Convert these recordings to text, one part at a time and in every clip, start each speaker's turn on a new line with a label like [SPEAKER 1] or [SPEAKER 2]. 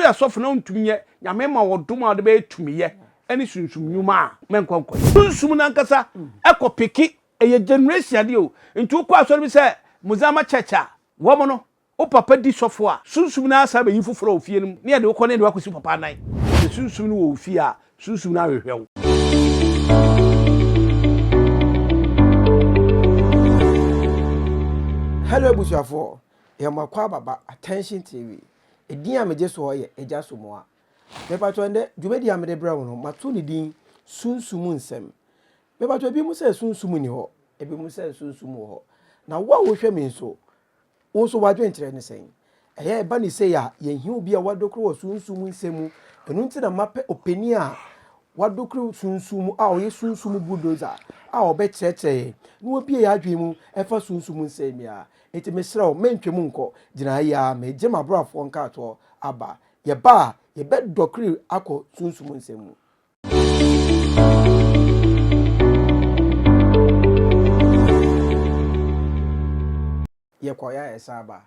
[SPEAKER 1] woyɛ sɔfo na wontumi nyɛ, Nyame ma wo ɔdom a wode bɛyɛ tumiyɛ ne sunsum nnwuma a, mɛnkɔ nkɔyɛ. Sunsum no ankasa kɔ peke, ɛyɛ generation adeɛ o. Nti wokɔ asɔre bi sɛ Muzama church a, wɔn no, wo papa di sɔfo a, sunsum no ara san bɛyi foforɔ wɔ fie no mu ne yɛde wo kɔ ne yɛde wo akɔsi wo papa anan. Sɛ sunsum no wɔ wo fie a, sunsum no ahwehwɛ wo.
[SPEAKER 2] Hello abusuafoɔ, yɛn mo akɔ ababa Attention TV. Edin a megye soɔ yɛ Agya Somoa. Mepatwɔ ndɛ dwumadi a mede brɛ wo no, mato ne din Sunsum Nsɛm. Mepatwɔ ebi mu sɛ sunsum nni hɔ, ebi mu sɛ sunsum wɔ hɔ. Na wo a wohwɛ me nso, Wo nso w'adwenkyerɛ ne sɛn? Ɛyɛ a ɛba no sei a, yɛhia obi a wadokoro wɔ sunsum nsɛm mu. Ɛno nti na mapɛ ɔpanin a wadokoro sunsum mu a ɔyɛ sunsum bulldozer a ɔbɛkyerɛkyerɛ yɛn na wabue yɛn adwene mu ɛfa sunsum nsɛm yi a. Enti mesrɛ wo, mentwa mu nkɔ. Gyina ha yi ara, megye m'aborafoɔ nkratoɔ aba. Yɛba a, yɛbɛdɔkere akɔ sunsum nsɛm mu. Yɛkɔeɛ a yɛsan ba.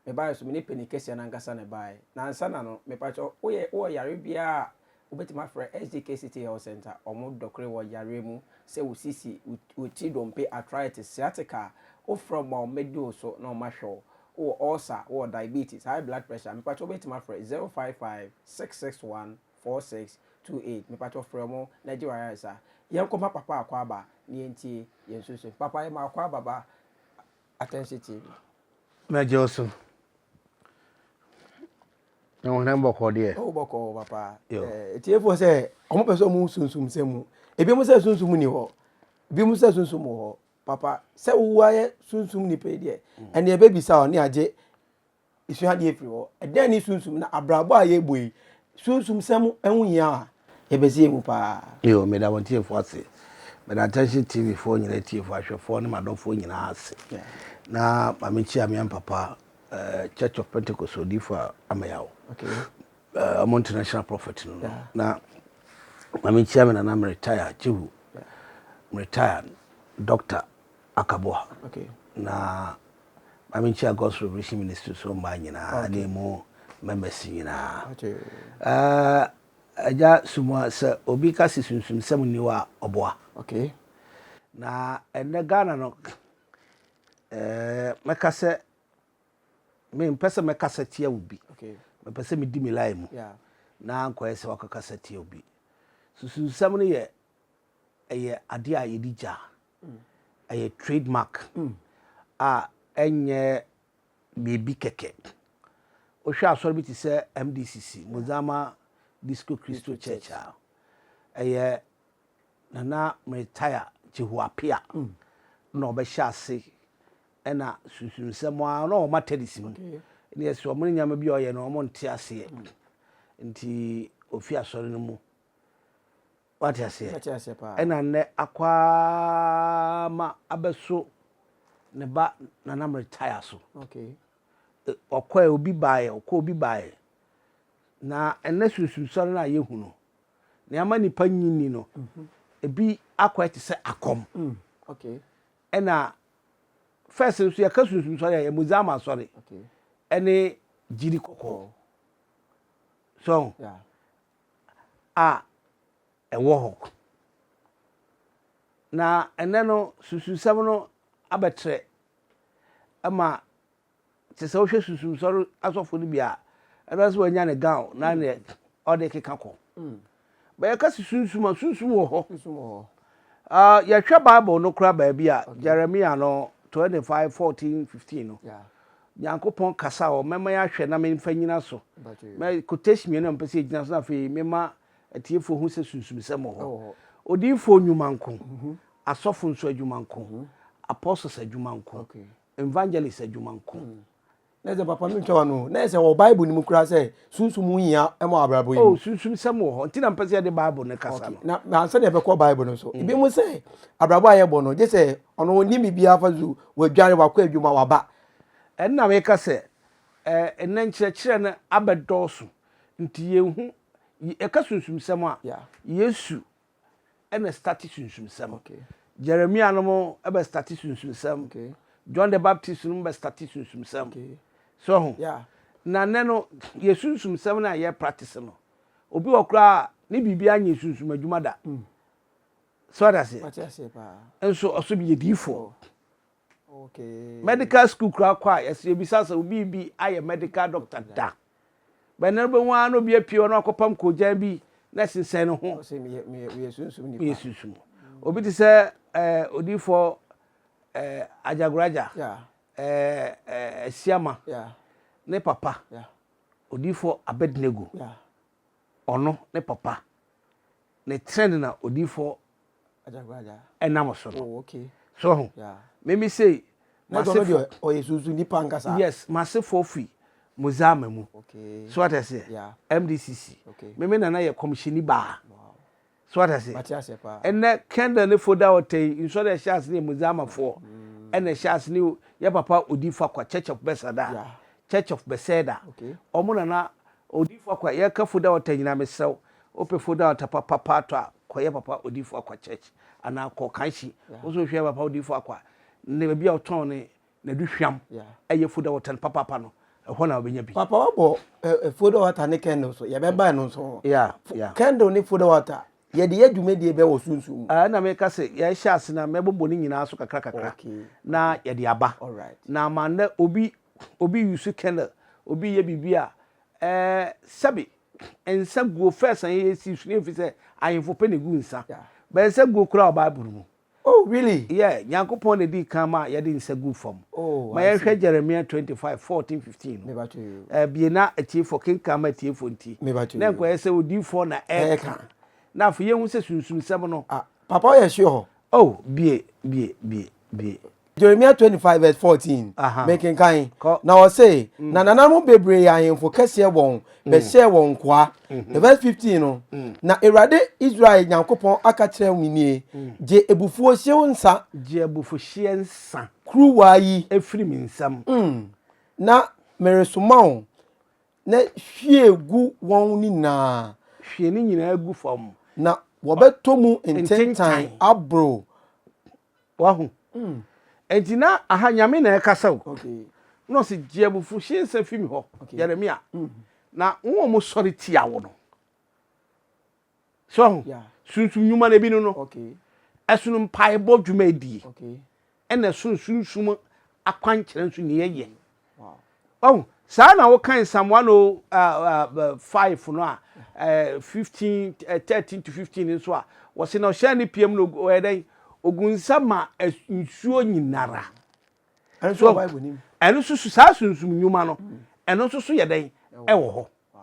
[SPEAKER 2] Mebaeɛ nso me ne panin kɛseɛ no ankasa na ɛbaeɛ. Na ansa na no, mepakyɛ woyɛ wowɔ yare biara a wobɛtumi afrɛ SDK City Health Center. Wɔn dɔkore wɔ yareɛ mu sɛ wo sisi, wo ti dompe, arthritis, sciatica a, wofrɛ wɔn a wɔbɛdi wo so na wɔahwɛ wo. Wowɔ ulcer, wowɔ diabetes, high blood pressure, mepakyɛ wobɛtumi afrɛ 055 661 4628. Mepakyɛ frɛ wɔn na gye w'ayaresa. Yɛnkɔma Papa Akwaaba na yɛntie yɛn sunsum. Papa yɛma Akwaaba ba. Attention TV.
[SPEAKER 1] Mɛgye wo so. Na wɔn nan bɔkɔɔ deɛ.
[SPEAKER 2] Ɔwɔ bɔkɔɔ papa. Etiefoɔ sɛ wɔn pɛ sɛ wɔn sunsum sɛ mu. Ebi mo sɛ sunsum ni hɔ. Ebi mo sɛ sunsum wɔ hɔ. Papa sɛ wo ayɛ sunsum nipa yi deɛ. Ɛnna ɛbɛbisa ɔ ne agye Yɛsua adeɛ firi hɔ. Ɛdɛn ne sunsum na abrabɔ a yɛbɔ yi, sunsumsɛm ho hia a yɛbɛsi yɛn mu paa.
[SPEAKER 1] Yo, meda wɔn tiefoɔ ase. Meda Attention TV foɔ nyinaa tiefoɔ, ahwɛfoɔ ne m'adɔfoɔ nyinaa ase. Na ma menkyia me papa eh, Church of Pentecost odiyifoɔ a Ameyaw.
[SPEAKER 2] Okay.
[SPEAKER 1] Eh, ɔmo international prophet no no. Na ma menkyia me nana meretire Jehu. Meretire Doctor Akaboa.
[SPEAKER 2] Okay.
[SPEAKER 1] Na Maame nkyia God's Revelation Ministry so mmaa nyinaa ne emu members nyinaa. Agya Sumua sɛ obi ka se sunsumsɛm nni hɔ a ɔboa.
[SPEAKER 2] Okay.
[SPEAKER 1] Na ɛnnɛ Ghana no mɛka sɛ mempɛ sɛ mɛkasa tia obi.
[SPEAKER 2] Okay.
[SPEAKER 1] Mepɛ sɛ medi me line mu. Na nkɔyɛ sɛ wakɔkasa tia obi. Sunsumsɛm no yɛ ɛyɛ adeɛ a yɛde gya. Ɛyɛ trade mark a ɛnyɛ biribi kɛkɛ. Wohwɛ asɔre bi te sɛ MDCC, Mozama Disco Christo Church a, ɛyɛ Nana Meretaya Jehu Apea na ɔbɛhyɛ ase ɛna sunsumsɛm a na wɔn atɛdisi mu. Ne yɛsɛ wɔn ne nneɛma bi a ɔyɛ no wɔn nte aseɛ. Nti ofi asɔre no mu Wate aseɛ?
[SPEAKER 2] Mate aseɛ paa.
[SPEAKER 1] Ɛna nnɛ akɔ ara ma abɛso ne ba Nana Mretaya so.
[SPEAKER 2] Okay.
[SPEAKER 1] Ɔkɔɛ obi baeɛ, ɔkɔ obi baeɛ. Na ɛnnɛ sunsunsɔre no a yɛhu no, nea ama nnipa nyi nni no, mhm. ebi akɔɛ te sɛ akɔm.
[SPEAKER 2] Mm. Okay.
[SPEAKER 1] Ɛna first nso yɛka sunsunsɔre a yɛ Mozama asɔre ɛne gyiri kɔkɔɔ. So,
[SPEAKER 2] yeah.
[SPEAKER 1] a ɛwɔ hɔ. Na ɛnnɛ no, sususɛm no abɛtrɛ ma te sɛ wohwɛ sususɔre asɔfo no bi a, ɛno sɛ wanya ne gown na ne ɔde keka kɔ.
[SPEAKER 2] Mm.
[SPEAKER 1] Bɛyɛ ka sunsum a sunsum wɔ hɔ.
[SPEAKER 2] Sunsum wɔ hɔ.
[SPEAKER 1] Yɛhwɛ Bible no kora baabi a Jeremiah no 25 14 15 no.
[SPEAKER 2] Yeah.
[SPEAKER 1] Nyankopɔn kasa hɔ, mɛma yɛahwɛ na memfa nyina so. Mɛ quotation mmienu a mepɛ sɛ yɛgyina so na afei mema atiefoɔ hu sɛ sunsumsɛm wɔ hɔ. Odiyifoɔ nnwuma nko, mhm. asɔfo nso adwuma nko, mhm. apostles adwuma nko, evangelist adwuma nko.
[SPEAKER 2] Mm. Na sɛ papa mi ntwa wa no, na sɛ wɔ Bible ni mu koraa sɛ sunsum ho hia ma abrabɔ yi mu.
[SPEAKER 1] Oh, sunsum sɛm wɔ hɔ. Nti na mpɛ sɛ yɛde Bible no kasa no.
[SPEAKER 2] Na na ansa na yɛbɛkɔ Bible no so. Mm. Ebi mu sɛ abrabɔ a yɛbɔ no, gye sɛ ɔno ɔnim biribiara fa so, wadware, wakɔ adwuma, waba.
[SPEAKER 1] Ɛnna meka sɛ, ɛnnɛ nkyerɛkyerɛ no abɛdɔɔso nti yɛnhu, yɛka sunsumsɛm a, Yesu na starte sunsumsɛm. Jeremia nom bɛ starte sunsumsɛm. John the Baptist nom bɛ starte sunsumsɛm. So ho? Na nnɛ no yɛ sunsum sɛm no a yɛ practice no, obi wɔ koraa a ne biribiara nyɛ sunsum adwuma da. So wate aseɛ?
[SPEAKER 2] Mate aseɛ paa.
[SPEAKER 1] Nso ɔso meyɛ diifoɔ.
[SPEAKER 2] Okay.
[SPEAKER 1] Medical school koraa kɔ a yɛsɛ yɛbisa sɛ obi bi ayɛ medical doctor da. Bɛn na wobɛhu ara na obi apue hɔ na wakɔpam koogyan bi na ɛsensɛn ne ho.
[SPEAKER 2] Ɔsɛ meyɛ meyɛ meyɛ sunsum nipa.
[SPEAKER 1] Meyɛ sunsum. Obi te sɛ ɛɛ odiifoɔ ɛɛ Agyagoraagya.
[SPEAKER 2] Yeah.
[SPEAKER 1] Ɛɛ ɛɛ Asiama.
[SPEAKER 2] Yeah.
[SPEAKER 1] Ne papa.
[SPEAKER 2] Yeah.
[SPEAKER 1] Odiifoɔ Abednego.
[SPEAKER 2] Yeah.
[SPEAKER 1] Ɔno ne papa. Ne trend na odiifoɔ ɛnam so no.
[SPEAKER 2] Oh, okay.
[SPEAKER 1] So ho.
[SPEAKER 2] Yeah.
[SPEAKER 1] Mimi sei.
[SPEAKER 2] Na ɔno deɛ ɔyɛ susu nipa ankasa.
[SPEAKER 1] Yes, m'asefoɔ fi Mozama mu.
[SPEAKER 2] Okay.
[SPEAKER 1] So ate aseɛ?
[SPEAKER 2] Yeah.
[SPEAKER 1] MDCC.
[SPEAKER 2] Okay.
[SPEAKER 1] Mimi nana yɛ kɔmhyɛni baa.
[SPEAKER 2] Wow.
[SPEAKER 1] So ate aseɛ?
[SPEAKER 2] Mate aseɛ paa.
[SPEAKER 1] Ɛnɛ Kendall ne Foda ɔtɛ yi nsɔre a ɛhyɛ ase ne yɛ Mozamafoɔ. Ɛna ɛhyɛ ase ne yɛ papa Odiifo Akwa Church of Bethesda.
[SPEAKER 2] Yeah.
[SPEAKER 1] Church of Bethesda.
[SPEAKER 2] Okay.
[SPEAKER 1] Ɔmo nana Odiifo Akwa yɛka Foda ɔtɛ nyinaa mesrɛ wo wopɛ Foda ɔtɛ papa atɔ a kɔyɛ papa Odiifo Akwa Church anaa kɔ Kanhyi. Wo nso hwɛ papa Odiifo Akwa ne baabi a ɔtɔn ne n'aduhwam ɛyɛ Foda ɔtɛ no papaapa no ɛhɔ na wobɛnya bi.
[SPEAKER 2] Papa wabɔ Foda water ne candle so yɛbɛba ɛno nso ho.
[SPEAKER 1] Yeah.
[SPEAKER 2] Candle ne Foda water yɛde yɛ dwumadie bɛ wɔ sunsum mu.
[SPEAKER 1] Ɛna meka sɛ yɛhyɛ ase na mɛbobɔ ne nyinaa so kakra kakra na yɛde aba.
[SPEAKER 2] Alright.
[SPEAKER 1] Na ama nnɛ obi obi use candle obi yɛ biribi a ɛɛ sɛbi nsa guo first a yɛyɛ si so ne yɛmfi sɛ ahemfo pɛ na egu nsa. Bɛn nsa guo koraa wɔ Bible mu.
[SPEAKER 2] Oh really?
[SPEAKER 1] Yeah, Nyankopɔn na edii kan maa yɛde nsa guu fam.
[SPEAKER 2] Oh,
[SPEAKER 1] Ma
[SPEAKER 2] I see.
[SPEAKER 1] yɛnhwɛ Jeremia 25, 14, 15 no.
[SPEAKER 2] Mebatɔ yi.
[SPEAKER 1] Eh, bie na atiefoɔ, kenkan ma atiefoɔ nti.
[SPEAKER 2] Mebatɔ
[SPEAKER 1] Na
[SPEAKER 2] yi.
[SPEAKER 1] nkɔyɛ sɛ odiyifoɔ na ɛreka.
[SPEAKER 2] Ɛreka.
[SPEAKER 1] Na afei yɛhu sɛ sunsumsɛm no.
[SPEAKER 2] Ah, papa woyɛ sure?
[SPEAKER 1] Oh, bie, bie, bie, bie.
[SPEAKER 2] Jeremia 25 verse 14.
[SPEAKER 1] Aha.
[SPEAKER 2] Mekenkan.
[SPEAKER 1] Kɔ.
[SPEAKER 2] Na ɔse, na nananom bebree yɛ ahemfo kɛseɛ wɔn bɛhyɛɛ wɔn nkoa. The verse 15 no, na Awurade Israel Nyankopɔn aka kyerɛ me nie, gye abufuohyew nsa.
[SPEAKER 1] Gye abufuhyeɛ nsa.
[SPEAKER 2] Kuruwa yi.
[SPEAKER 1] Firi me nsam.
[SPEAKER 2] Na meresoma wo, na hwie gu wɔn nyinaa.
[SPEAKER 1] Hwie ne nyinaa gu fam.
[SPEAKER 2] Na wɔbɛtɔ mu ntentan aboro.
[SPEAKER 1] Wahu? Enti na aha Nyame na ɛkasa o.
[SPEAKER 2] Okay.
[SPEAKER 1] Na ɔse, gye abufuhyeɛ nsa fi me hɔ, Jeremia. Na wɔn a wɔsɔre tia wo no. So ahu?
[SPEAKER 2] Yeah.
[SPEAKER 1] Sunsum nnwuma no ebi no no.
[SPEAKER 2] Okay.
[SPEAKER 1] Ɛsono mpaebɔ dwumadie.
[SPEAKER 2] Okay.
[SPEAKER 1] Ɛna ɛsono sunsum akwankyerɛ nso nea ɛyɛ.
[SPEAKER 2] Wow.
[SPEAKER 1] Wahu? Saa na wokan Psalm 105 no a, 15, 13 to 15 nso a, wɔse na ɔhyɛn ne pia mu na ɔyɛ dɛn? Ogu nsa ma nsuo nyinara.
[SPEAKER 2] Ɛno nso
[SPEAKER 1] So
[SPEAKER 2] wɔ Bible nim.
[SPEAKER 1] ɛno nso so saa sunsum nnwuma no, ɛno nso so yɛ dɛn? Ɛwɔ hɔ.
[SPEAKER 2] Na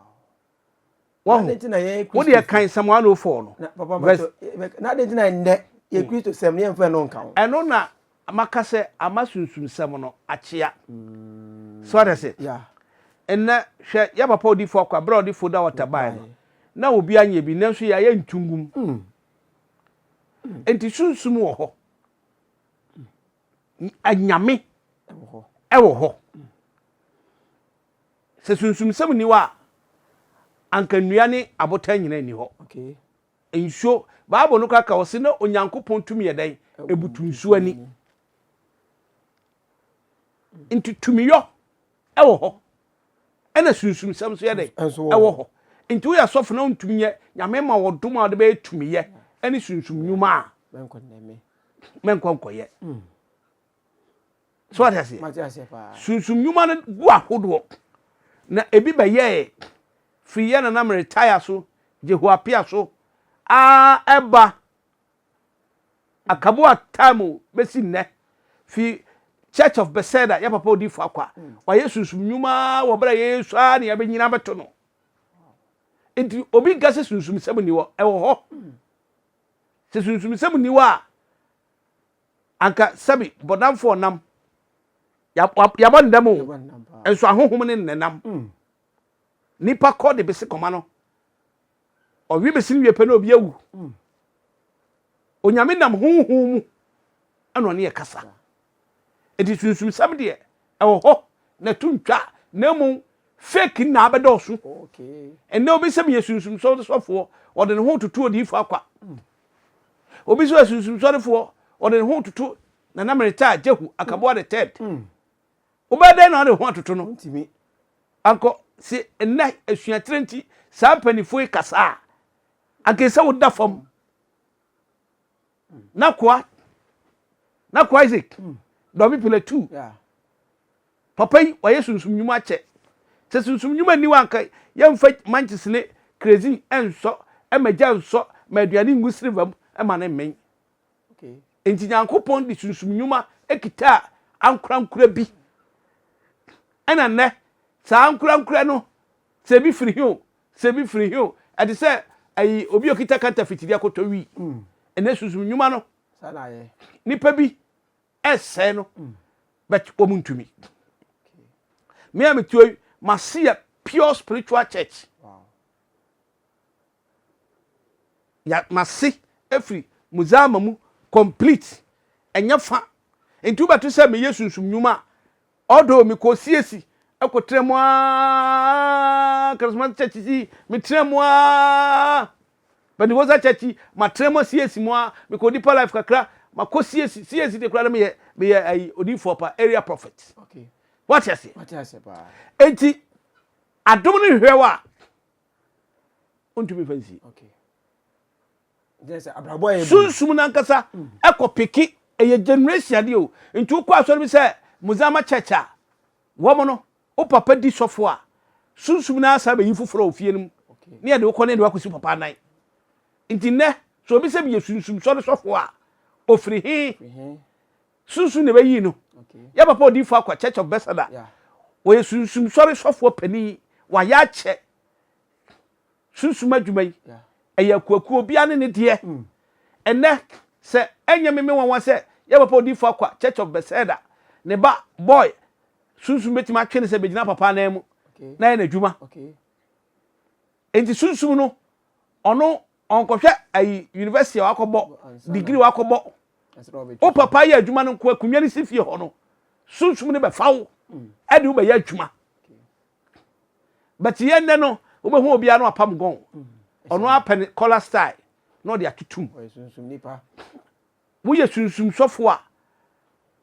[SPEAKER 1] Wahu?
[SPEAKER 2] adɛn nti na yɛn
[SPEAKER 1] Wo deɛ
[SPEAKER 2] Kristofo
[SPEAKER 1] kan Psalm 104 no.
[SPEAKER 2] na papa
[SPEAKER 1] Verse
[SPEAKER 2] mpakyɛ na adɛn nti na nnɛ yɛ Kristo sɛm no yɛmfa ɛno nka ho.
[SPEAKER 1] Ɛno na maka sɛ ama sunsumsɛm no akyea. So ate ase?
[SPEAKER 2] Yeah.
[SPEAKER 1] Nnɛ hwɛ yɛ papa odifo akwa bere a ɔde foda water bae no, na obi anyɛ bi, nanso yɛayɛ ntungum. Enti sunsum wɔ hɔ. Anyame ɛwɔ hɔ. Sɛ sunsumsɛm nni hɔ a, anka nnua ne abotan nyinaa nni hɔ.
[SPEAKER 2] Okay.
[SPEAKER 1] Nsuo, Bible no koraa ka ɔse na Onyankopɔn tumi yɛ dɛn? Ebutu nsuo ani. Nti tumiyɔ ɛwɔ hɔ. Ɛna sunsumsɛm nso yɛ dɛn? Ɛwɔ hɔ. Nti woyɛ sɔfo na wontumi nyɛ Nyame ma wɔdom a wɔde bɛyɛ tumiyɛ ɛne sunsum nnwuma a, mɛnkɔ nkɔyɛ. So wate aseɛ? Sunsum nnwuma no gu ahodoɔ. Na ebi bɛyɛɛ firi yɛ nana Meretaya so, Jehoapia so, a ɛba Akaboa time bɛsi nnɛ. Fi Church of Bethesda, yɛ papa odifo akwa. Wayɛ sunsum nnwuma wɔ berɛ a yɛyɛ sua ne yɛbɛnyina bɛto no. Nti obi nka sɛ sunsumsɛm nni hɔ, ɛwɔ hɔ. Sɛ sunsumsɛm nni hɔ a, anka sɛbi bɔdamfo ɔnam yabɔ ne dam o, nso ahohom ne nenam. Nipa kɔ de bese kɔma no, ɔwe bese no wie pɛ na obi awu. Onyame nam honhom mu ɛna ɔne yɛ kasa. Enti sunsumsɛm deɛ ɛwɔ hɔ na ɛto ntwa, na mmom fake na abɛdɔɔso. Ɛnnɛ obi sɛ meyɛ sunsumsɔfoɔ, ɔde ne ho toto odiyifoɔ akwa. Obi nso yɛ sunsumsɔrefoɔ, ɔde ne ho toto Nana Meritaa Jehu Akaboa the third. Wobɛyɛ dɛn na ɔde ho atoto no? Ankɔ se nnɛ asuakyerɛ nti saa mpanimfoɔ yi kasa a, anka ɛsɛ woda fam. Na koa, na koa Isaac, dɔme pila tu. Papa yi wayɛ sunsum nnwuma akyɛ. Sɛ sunsum nnwuma nni hɔ anka yɛmfa manches ne kerosene nsɔ, ma gya nsɔ, ma aduane ngu silver mu ma no mmen. Enti Nyankopɔn de sunsum nnwuma kitaa ankorankora bi. Ɛna nnɛ, saa ankorankora no, sɛ ebi firi he o, sɛ ebi firi he o, ɛte sɛ ayi obi a okita counterfeit de akɔtɔ wii. Ɛnɛ sunsum nnwuma no, nipa bi ɛsɛe no, but wɔn ntumi. Me a metuo yi, mase yɛ pure spiritual church. Ya mase afiri Muzama mu complete ɛnyɛ fa nti wobɛto sɛ meyɛ sunsum nnwuma a although mekɔ CAC ɛkɔtena mu aa Charismatic Church yi metena mu aa Pentecostal Church yi matena mu CAC mu aa mekɔ Deeper Life kakra makɔ CAC CAC de koraa na meyɛ meyɛ ayi odiyifoɔ pa area prophet
[SPEAKER 2] okay.
[SPEAKER 1] Wate aseɛ?
[SPEAKER 2] Wate aseɛ paa.
[SPEAKER 1] Enti adom no hwehwɛ wo a Ontumi mfa nsie. Sunsum no ankasa ɛkɔ peke ɛyɛ generation adeɛ o. Nti wokɔ asɔre bi sɛ Muzama church a, wɔn no wo papa di sɔfo a, sunsum no asan bɛyi foforɔ wɔ fie no mu ne yɛde wokɔ ne yɛde wakɔsi papa anan. Nti nnɛ sɛ obi sɛ meyɛ sunsum sɔre sɔfo a, ofiri he? Sunsum na ɛbɛyii no. Yɛ papa odiyifo akwa Church of Bethesda. Wɔyɛ sunsum sɔre sɔfoɔ panin. Wayɛ akyɛ. Sunsum adwuma yi, ɛyɛ akuakuo, obiara ne ne deɛ. Ɛnnɛ, sɛ ɛnyɛ me me nwanwa sɛ yɛ papa odiyifo akwa Church of Bethesda, ne ba boy, sunsum bɛtumi atwe no sɛ bɛgyina papa anan mu na yɛ n'adwuma. Enti sunsum no, ɔno ɔnkɔhwɛ ayi university a wakɔbɔ, degree wakɔbɔ. Wo papa yɛ adwuma no nko akonnwa no si fie hɔ no, sunsum no bɛfa wo ɛde wo bɛyɛ adwuma. But yɛn nnɛ no, wobɛhu obiara no apam gɔn. Ɔno apɛ ne collar style na ɔde atotom. Woyɛ sunsum sɔfo a,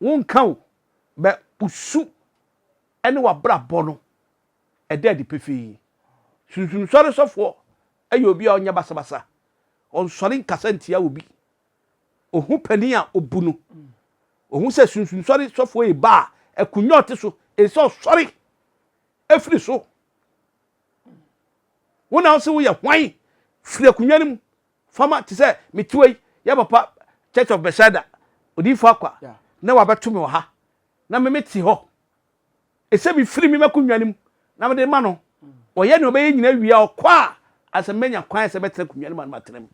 [SPEAKER 1] wonka o, bɛ wo su ne w'abrabɔ no ɛda adi pefee. Sunsum sɔre sɔfoɔ yɛ obi a ɔnyɛ basabasa. Ɔnsɔre nkasa ntia obi. Ohu panin a, obu no. Ohu sɛ sunsum sɔre sɔfoɔ yi ba a, akonnwa a ɔte so, ɛsɛ sɛ ɔsɔre firi so. Wo na wo se woyɛ hwan? Firi akonnwa no mu. Fama te sɛ mete hɔ yi, yɛ papa Church of Bethesda, odiyifoɔ akwa, na wabɛto me wɔ ha, na me mete hɔ. Ɛsɛ mefiri me m'akonnwa no mu na mede ma no. Ɔyɛ nea ɔbɛyɛ nyinaa wie a, ɔkɔ a, asɛ mɛnya kwan sɛ mɛtena akonnwa no mu a na matena mu.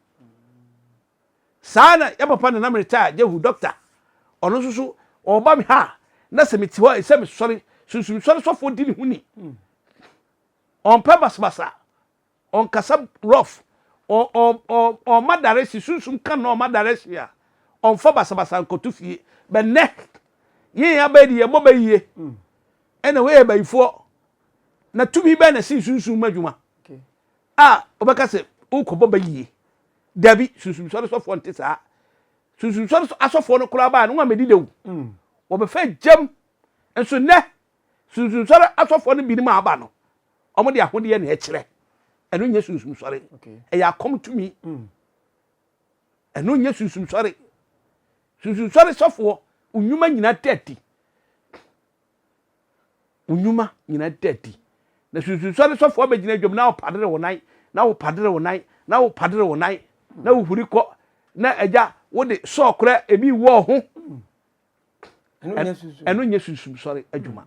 [SPEAKER 1] Saa na yɛ papa Nana Meritaa Jehu, dɔkta, ɔno nso so ɔba me ha a, na sɛ mete hɔ a, ɛsɛ mesɔre. Sunsum sɔre sɔfoɔ di ne ho ni. Ɔmpɛ basabasa, ɔnkasa rough, ɔmma direction, sunsum ka no na ɔma direction a, ɔmfa basabasa nkɔto fie. Bɛ nnɛ, yɛn aba yi de yɛmmɔ bɛ yie. Ɛna wei yɛ bayifoɔ. Na tumi bɛn na ɛsen sunsum mu adwuma a wobɛka sɛ wokɔbɔ bɛ yie? Dabi, sunsumsɔre sɔfoɔ nte saa. Sunsumsɔre asɔfoɔ no koraa baa no wɔn amedi dew. Mm. Wɔbɛfa gyam. Nso nnɛ, sunsumsɔre asɔfoɔ no binom a aba no, wɔn de ahodeɛ na ɛkyerɛ. Ɛno nyɛ sunsumsɔre. Ɛyɛ akɔm tumi. Mm. Ɛno nyɛ sunsumsɔre. Sunsumsɔre sɔfoɔ, nnwuma nyinaa da adi. Wo nnwuma nyinaa da adi. Na sunsunsɔre sɔfoɔ abɛgyina adwam na wopadere wo nan, na wopadere wo nan, na wopadere wo nan, na wohuri kɔ, na agya wode sɔɔ kora ebi wɔ ho. Ɛno nyɛ sunsumsɔre adwuma.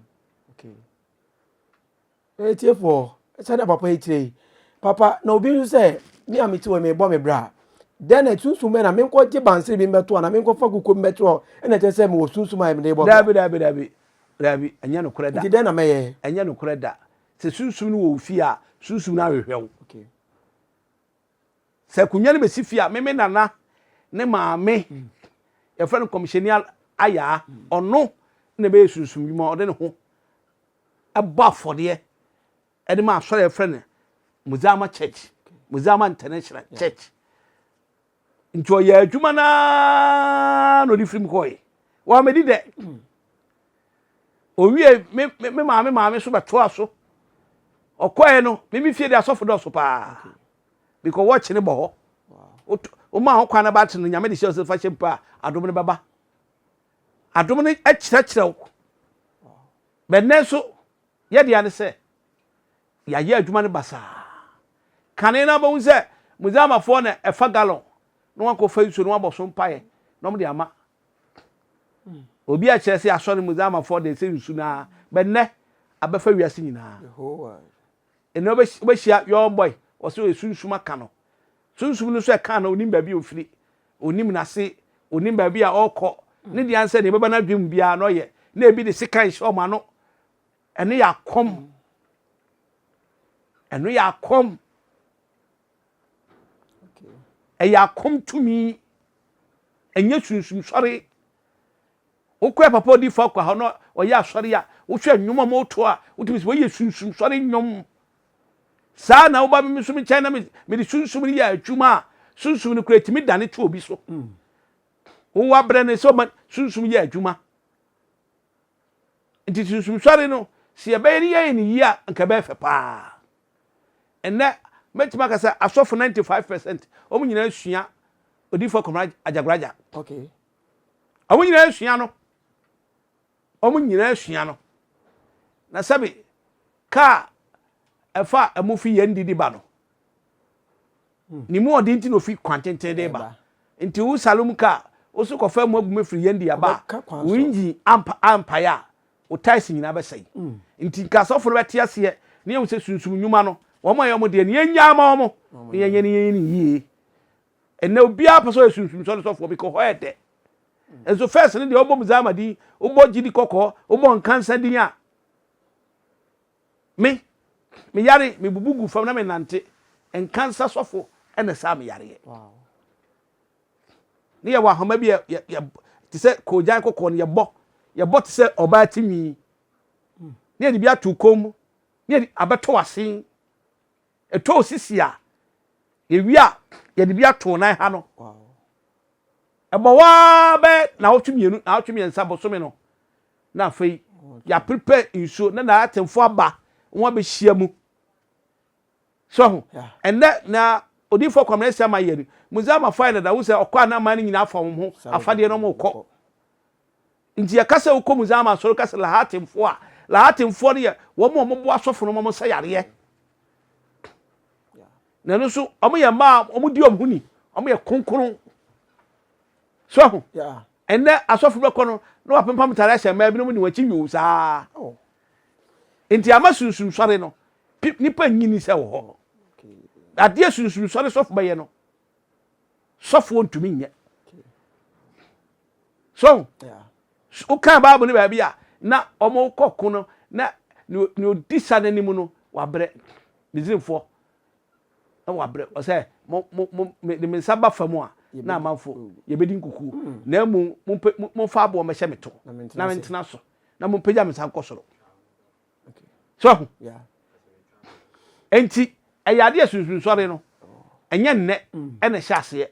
[SPEAKER 2] Atiefoɔ, sɛdeɛ papa yi kyerɛ yi, papa na obi nso sɛ me a mete hɔ mebɔ me bra dɛn na sunsum bɛn na menkɔgye bansere bi mbɛto anaa menkɔfa kukuo bi mbɛto hɔ ɛna ɛkyerɛ sɛ mewɔ sunsum a mede bɔ bra.
[SPEAKER 1] Daabi daabi daabi daabi ɛnyɛ nokorɛ da.
[SPEAKER 2] Nti dɛn na mɛyɛ?
[SPEAKER 1] Ɛnyɛ nokorɛ da. Sɛ sunsum no wɔ wo fie a, sunsum no ahwehwɛ wo.
[SPEAKER 2] Okay.
[SPEAKER 1] Sɛ akonnwa no bɛsi fie a, me me nana ne maame yɛfrɛ no kɔmhyɛni Ayaa, ɔno na ɛbɛyɛ sunsum dwuma, ɔde ne ho bɔ afɔdeɛ de ma asɔre a yɛfrɛ no Muzama Church, Muzama International Church. Nti ɔyɛ adwuma no ara na ɔde firim kɔɔe. Wɔamɛdi dɛ. Owie me me maame maame so bɛtoa so. Ɔkɔɛ no, me me fie de asɔfo dɔɔso paa. Because watch ne bɔ hɔ. Woma ho kwan na battery no Nyame de hyɛ sɛ fa hyɛ mpo a adom no bɛba. Adom no kyerɛkyerɛ wo. Bɛ nnɛ nso yɛ dea ne sɛ yɛayɛ adwuma no basaa. Kane no abɛhu sɛ Muzamafoɔ na ɛfa gallon na wɔakɔfa nsuo na wɔabɔ so mpaeɛ na wɔde ama. Obi a kyerɛ sɛ asɔre Muzamafoɔ de sɛ nsu no ara bɛ nnɛ abɛfa wiase nyinaa. Ɛnɛ wobɛhyia young boy ɔsɛ ɔyɛ sunsum aka no. Sunsum no nso ɛka no onim baabi a ofiri, onim n'ase, onim baabi a ɔrekɔ. Ne deɛ ansɛ deɛ ɛbɛba n'adwene mu biara na ɔyɛ. Na ebi de sekan hyɛ wɔn ano. Ɛno yɛ akɔm. Ɛno yɛ akɔm. Ɛyɛ akɔm tumi. Ɛnyɛ sunsum sɔre. Wokɔ papa odi fa kɔ ha na ɔyɛ asɔre a, wohwɛ nnwom a wɔto a, wotumi sɛ wɔyɛ sunsum sɔre nnwom. Saa na woba me nso me nkyɛn na mede sunsum no yɛ adwuma a, sunsum no kura etumi dane to obi so. Wowɔ abrɛ no sɛ ɔma sunsum yɛ adwuma. Nti sunsum sɔre no, sɛ yɛbɛyɛ no yɛyɛ no yie a, nka ɛbɛyɛ fɛ paa. Ɛnnɛ, mɛtumi aka sɛ asɔfo 95 percent, wɔn nyinaa sua odiyifoɔ Kwamina Agyagoraagya.
[SPEAKER 2] Okay.
[SPEAKER 1] Wɔn nyinaa sua no. Wɔn nyinaa sua no. Na sɛbi kaa ɛfa ɛmo fi yɛn didi ba no, ne mu ɔden nti na ofi kwan tenten de ba. Nti wo salom kaa, wo so kɔfa mu agu mu firi yɛn di aba a, wo engine ampa ampae a, wo tyres nyinaa bɛsɛe. Nti nka asɔfo no bɛte aseɛ na yɛhu sɛ sunsum nnwuma no, wɔn a ɛyɛ wɔn deɛ no, yɛnnyaa ma wɔn na yɛnyɛ no yɛnyɛ no yie. Ɛnɛ obiara pɛ sɛ ɔyɛ sunsum sɔre sɔfoɔ because hɔ yɛ dɛ. Nso first no deɛ wobɔ Muzama din, wobɔ gyidi kɔkɔɔ, wobɔ nkansa din a, me, me yare, me bubu gu fam na me nante. Nkansa sɔfo ɛna saa me yareɛ. Ne yɛwɔ ahoma bi yɛ, yɛ, yɛ, te sɛ koogyan kɔkɔɔ no yɛbɔ, yɛbɔ te sɛ ɔbaa ti nwi. Ne yɛde bi ato kɔn mu, ne yɛde abɛtɔ w'asen. Ɛtɔ wo sisi a, yɛwie a, yɛde bi ato wo nan ha no. Ɛbɔ hɔ ara bɛyɛ naawɔtwe mmienu, naawɔtwe mmiɛnsa, bosome no, na afei yɛaprepare nsuo na n'atemfo aba wɔn abɛhyia mu. So ho, ɛnnɛ na odiyifoɔ Kwamina Asiamah yɛ no, Muzama fae dada, wo sɛ ɔkɔ a na aman no nyinaa afa wɔn ho afadeɛ na wɔrekɔ. Nti yɛka sɛ wokɔ Muzama asɔre ka sɛ Lahatimfoɔ a, Lahatimfoɔ no yɛ wɔn a wɔboa asɔfo no ma wɔsa yareɛ. Na ɛno nso wɔn yɛ mmaa a wɔdi wɔn ho ni, wɔn yɛ kronkron. So ho, ɛnnɛ asɔfo bɛkɔ no na wɔapempam ntaade ahyɛ mmaa binom ne wɔn akyi yuu saa. Oh. Nti ama sunsum sɔre no, nipa nyini sɛ wɔ hɔ. Adeɛ sunsum sɔre sɔfo bɛyɛ no, sɔfoɔ ntumi nyɛ. So wokan Bible no baabi a na wɔkɔ ko no na nea odi sa no anim no wabrɛ Misraimfoɔ na wabrɛ ɔsɛ mo mo mo mede me nsa ba fam a na amanfo yɛbɛdi nkukuo hmm. na emu momfa aboɔ mmɛhyɛ me to na mentena so na mompagya me nsa nkɔ soro so ahu enti ɛyɛ adeɛ sunsunsɔre no ɛnyɛ nnɛ hmm. ɛna ɛhyɛ aseɛ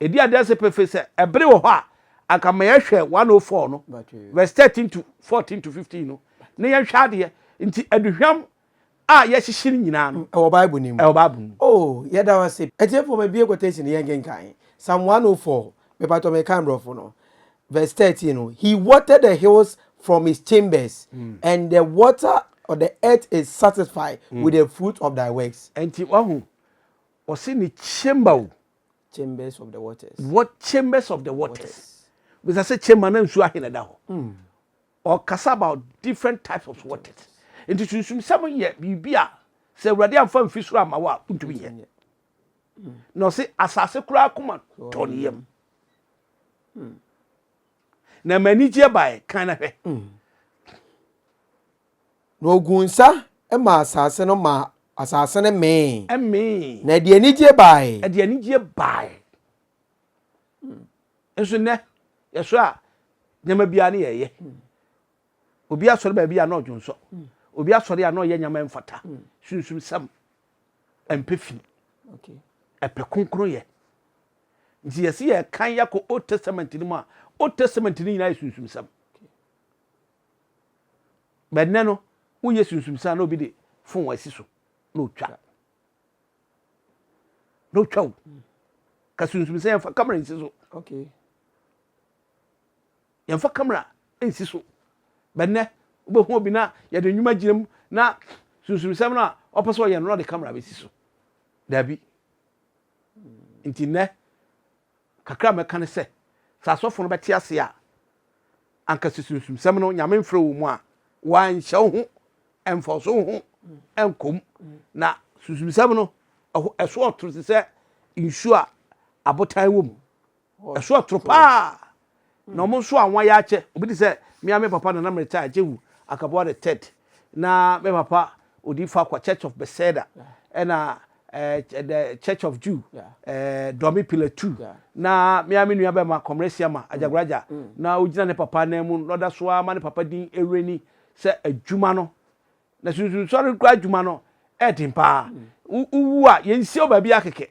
[SPEAKER 1] Ɛdi adanse pefee sɛ ɛbere wɔ hɔ a anka ma yɛhwɛ 104 no verse 13 to 14 to 15 no na yɛnhwɛ adeɛ. Nti aduhwam a yɛhyehye no nyinaa no.
[SPEAKER 2] Ɛwɔ Bible no mu.
[SPEAKER 1] Ɛwɔ Bible no mu.
[SPEAKER 2] Oh, yɛda wo ase. Atiefo mabue quotation yɛnkenkan. Psalm 104, mepatɔ mekan borɔfo no. Verse 13 no, He watered the hills from his chambers, mm. and the water of the earth is satisfied mm. with the fruit of thy works.
[SPEAKER 1] Enti wahu, ɔse ne chamber o.
[SPEAKER 2] Chambers of the waters.
[SPEAKER 1] What chambers of the waters? Bisa sɛ chamber na nsuo ahe na ɛda hɔ. Hmm. Ɔkasa about different types of waters. Nti sunsumsɛm yɛ biribi a sɛ Awurade amfa mfi soro ama wo a wontumi nyɛ. Hmm. Na ɔse asase koraa koma tɔ ne yam. Hmm. Na ma anigyeɛ baeɛ kan na hwɛ.
[SPEAKER 2] Na oguu nsa maa asase no maa asase no mee.
[SPEAKER 1] Ɛmee.
[SPEAKER 2] Na ɛde anigyeɛ bae.
[SPEAKER 1] Ɛde anigyeɛ bae. Nso nnɛ, yɛsɔre a, nneɛma biara ne yɛyɛ. Obi asɔre baabi a na ɔdwo nsɔ. Obi asɔre a na ɔyɛ nneɛma mfata. Sunsum sɛm ɛmpɛ fi. Ɛpɛ kronkron yɛ. Nti yɛsi yɛkan yɛkɔ Old Testament no mu a, Old Testament no nyinaa yɛ sunsum sɛm. But nnɛ no, woyɛ sunsum saa na obi de Phone asi so na otwa na otwa o. Ka sunsum sɛ yɛmfa camera nsi so. Yɛmfa camera nsi so. Bɛnnɛ wobɛhu obi na yɛde nnwuma gyina mu na sunsumsɛm no a ɔpɛ sɛ ɔyɛ no na ɔde camera bɛsi so. Daabi. Nti nnɛ kakra a mɛka ne sɛ, sɛ asɔfo no bɛte ase a, anka sɛ sunsumsɛm no Nyame mfrɛ wo mu a, wanhyɛ wo ho, ɛmfa so wo ho ɛnkɔ mu. Na sunsumsɛm no ɛso ɔtoro te sɛ nsuo a abotan wɔ mu. Ɛso ɔtoro paa. Na ɔmo nso a wɔayɛ akyɛ, obi te sɛ me a me papa Nana Meritai Jehu Akaboa the third, na me papa Odi Fakwa Church of Bethesda, ɛna the Church of Jew, Dɔmi Pillar 2, na me a me nua bɛma Kɔmrɛsiama Agyagoraagya, na ogyina ne papa nan mu na ɔda so ara ma ne papa din ewurani sɛ adwuma no. Na sunsunsɔre kura adwuma no ɛɛden paa. Wowu a, yɛnsie wo baabi akɛkɛ.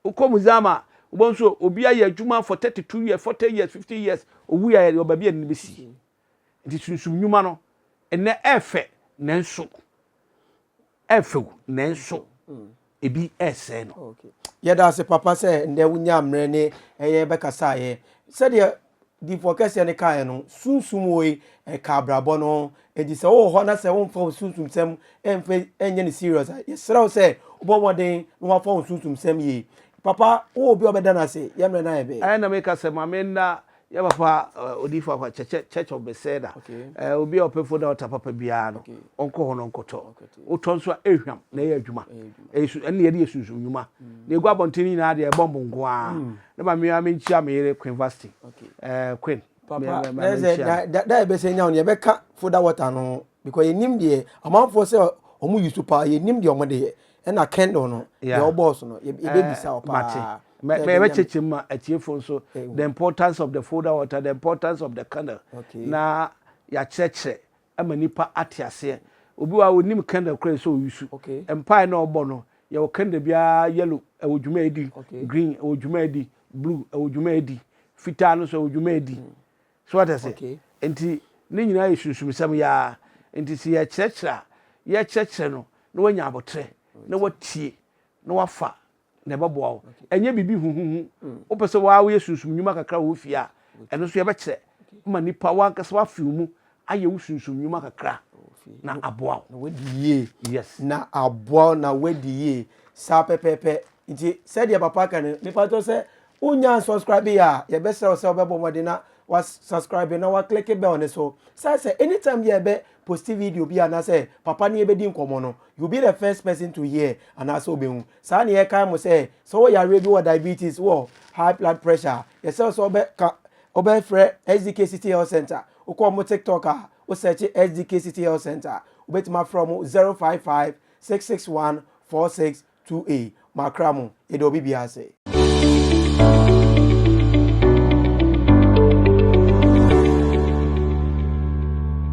[SPEAKER 1] Wokɔ museum a, wobɛhu nso obi ayɛ adwuma for 32 years, 40 years, 50 years, owu yɛ yɛ baabi a ne bɛsi. Nti sunsum nnwuma no ɛnɛ ɛɛfɛ, nanso ɛɛfɛw, nanso ebi ɛɛsɛe no.
[SPEAKER 2] Yɛda ase papa sɛ ndɛ wonya mmerɛ ne ɛyɛ bɛkasaeɛ. Sɛdeɛ difoɔ kɛseɛ no kaeɛ no, sunsum wei ɛka abrabɔ no. Nti sɛ wowɔ hɔ na sɛ womfa wo sunsumsɛm ɛmfa ɛnyɛ no serious a, yɛsrɛ wo sɛ wobɔ mmɔden na wafa wo sunsumsɛm yie. Papa, wowɔ obi a ɔbɛda no ase? Yɛ mmerɛ no ayɛ bɛɛ.
[SPEAKER 1] Ɛna meka sɛ ma menna yɛ papa Odifo Akwa Church of Bethesda. Obi a ɔpɛ foda ɔta papa biara no, ɔnkɔ hɔ no ɔnkɔtɔ. Wotɔ nso a, ɛhwam na ɛyɛ adwuma. Ɛyɛ su ɛne yɛde yɛ sunsum nnwuma. Na egu abɔnten no nyinaa deɛ, ɛbɔ mbo nko ara. Na ma me menkyia me yere Queen Vasti. Queen.
[SPEAKER 2] Papa, na sɛ da da yɛbɛsɛ nya wo no, yɛbɛka foda water no because yɛnim deɛ amanfoɔ sɛ ɔmo use paa, yɛnim deɛ ɔmo de yɛ, ɛna candle no deɛ ɔbɔɔ so no, yɛbɛbisa wo paa.
[SPEAKER 1] Mɛbɛkyɛkyɛ mu ma atiefo nso the importance of the folder water, the importance of the candle, na yɛakyerɛkyerɛ ama nipa ate aseɛ. Obi wa onim candle koraa sɛ ɔuse mpae na ɔbɔ no. Yɛwɔ candle biara, yellow ɛwɔ dwuma edi, green ɛwɔ dwuma edi, blue ɛwɔ dwuma edi, fitaa no nso ɛwɔ dwuma edi so. Wate ase? Nti ne nyinaa yɛ sunsumsɛm yaa. Nti sɛ yɛkyerɛkyerɛ a, yɛkyerɛkyerɛ no na wanya abɔtrɛ na watie na wafa na ɛbɛboa wo. Ɛnyɛ biribi huhuhu. Wopɛ sɛ waa woyɛ sunsum nnwuma kakra wɔ wo fie a, ɛno nso yɛbɛkyerɛ ma nipa wankasa wafe wo mu ayɛ wo sunsum nnwuma kakra na aboa wo.
[SPEAKER 2] Na wadi yie.
[SPEAKER 1] Yes.
[SPEAKER 2] Na aboa wo na wadi yie saa pɛpɛɛpɛ. Nti sɛdeɛ papa ka no, nipa tɔ sɛ wonya subscribe yɛ a, yɛbɛsrɛ wo sɛ wobɛbɔ mmɔden na wa subscribe na wa click bell ne so sɛ anytime yɛ bɛ post video bi anaasɛ papa ne yɛbɛdi nkɔmmɔ no, you be the first person to hear anaasɛ wobɛhu. Saa ne yɛkae mo sɛ sɛ wɔ yareɛ bi wɔ diabetes, wɔ high blood pressure, yɛsɛ sɛ wobɛka wobɛfrɛ SDK City Health Center. Wokɔ ɔmo TikTok a, wo search SDK City Health Center, wobɛtumi afrɛ ɔmo 055 661 46 2a. Makra mo, yɛde obi biara ase.